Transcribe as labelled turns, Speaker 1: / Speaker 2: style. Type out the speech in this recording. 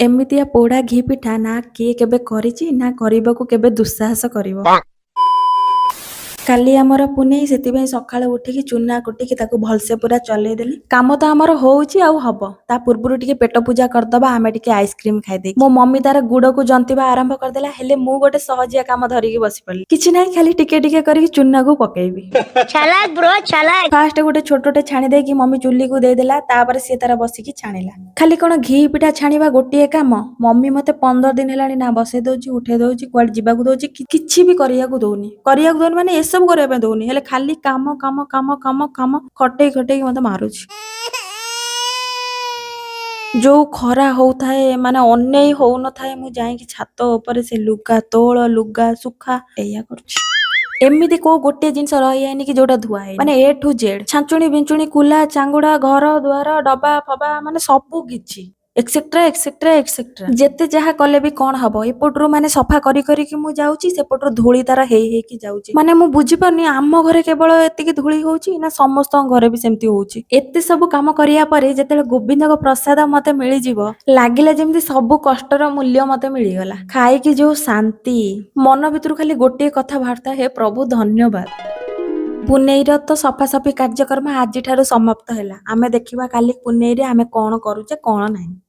Speaker 1: ଏମିତିଆ ପୋଡ଼ା ଘି ପିଠା ନା କିଏ କେବେ କରିଛି, ନା କରିବାକୁ କେବେ ଦୁଃସାହସ କରିବ। କାଲି ଆମର ପୁନେଇ, ସେଥିପାଇଁ ସକାଳୁ ଉଠିକି ଚୁନା କୁଟିକି ତାକୁ ଭଲସେ ପୁରା ଚଲେଇଦେଲି। କାମ ତ ଆମର ହଉଛି ଆଉ ହବ, ତା ପୂର୍ବରୁ ଟିକେ ପେଟ ପୂଜା କରିଦବା ଆମେ ଟିକେ ଆଇସ୍କ୍ରିମ ଖାଇଦେଇକି। ମୋ ମମି ତାର ଗୁଡକୁ ଜନ୍ତିବା ଆରମ୍ଭ କରିଦେଲା, ହେଲେ ମୁଁ ଗୋଟେ ସହଜିଆ କାମ ଧରିକି ବସି ପଡିଲି। କିଛି ନାହିଁ, ଖାଲି ଟିକେ ଟିକେ କରିକି ଚୁନାକୁ ପକେଇବି।
Speaker 2: ଚାଲାକ ବ୍ରୋ, ଚାଲାକ।
Speaker 1: ଫାଷ୍ଟ ଗୋଟେ ଛୋଟଟେ ଛାଣି ଦେଇକି ମମି ଚୁଲିକୁ ଦେଇଦେଲା, ତାପରେ ସିଏ ତାର ବସିକି ଛାଣିଲା। ଖାଲି କଣ ଘି ପିଠା ଛାଣିବା ଗୋଟିଏ କାମ? ମମି ମତେ 15 ଦିନ ହେଲାଣି ନା ବସେଇ ଦଉଛି, ଉଠେଇ ଦଉଛି, କୁଆଡେ ଯିବାକୁ ଦଉଛି, କିଛି ବି କରିବାକୁ ଦଉନି। କରିବାକୁ ଦଉନି ମାନେ ଏସବୁ କରିବା ପାଇଁ ଦଉନି, ହେଲେ ଖାଲି କାମ କାମ କାମ କାମ କାମ ଖଟେଇ ଖଟେଇକି ମତେ ମାରୁଛି। ଯୋଉ ଖରା ହଉଥାଏ, ମାନେ ଅନେଇ ହଉନଥାଏ, ମୁଁ ଯାଇକି ଛାତ ଉପରେ ସେ ଲୁଗା ତୋଳ, ଲୁଗା ଶୁଖା, ଏଇଆ କରୁଛି। ଏମିତି କୋଉ ଗୋଟିଏ ଜିନିଷ ରହିଯାଇନି କି ଯୋଉଟା ଧୁଆ ହେଇନି। ମାନେ ଏ ଟୁ ଜେଡ୍, ଛାଞ୍ଚୁଣି ବିଞ୍ଚୁଣି, କୁଲା ଚାଙ୍ଗୁଡା, ଘର ଦୁଆର, ଡବା ଫବା, ମାନେ ସବୁ କିଛି, ଏକ୍ସେଟ୍ରା ଏକ୍ସେଟ୍ରା ଏକ୍ସେଟ୍ରା। ଯେତେ ଯାହା କଲେ ବି କଣ ହବ? ଏପଟରୁ ମାନେ ସଫା କରି କରିକି ମୁଁ ଯାଉଛି, ସେପଟରୁ ଧୂଳି ତାର ହେଇ ହେଇକି ଯାଉଛି। ମାନେ ମୁଁ ବୁଝିପାରୁନି, ଆମ ଘରେ କେବଳ ଏତିକି ଧୂଳି ହଉଛି ନା ସମସ୍ତଙ୍କ ଘରେ ବି ସେମିତି ହଉଛି? ଏତେ ସବୁ କାମ କରିବା ପରେ ଯେତେବେଳେ ଗୋବିନ୍ଦଙ୍କ ପ୍ରସାଦ ମତେ ମିଳିଯିବ, ଲାଗିଲା ଯେମିତି ସବୁ କଷ୍ଟର ମୂଲ୍ୟ ମତେ ମିଳିଗଲା। ଖାଇକି ଯୋଉ ଶାନ୍ତି, ମନ ଭିତରୁ ଖାଲି ଗୋଟିଏ କଥା ବାହାରିଥାଏ, ହେ ପ୍ରଭୁ ଧନ୍ୟବାଦ। ପୁନେଇର ତ ସଫାସଫି କାର୍ଯ୍ୟକ୍ରମ ଆଜିଠାରୁ ସମାପ୍ତ ହେଲା। ଆମେ ଦେଖିବା କାଲି ପୁନେଇରେ ଆମେ କଣ କରୁଛେ, କଣ ନାହିଁ।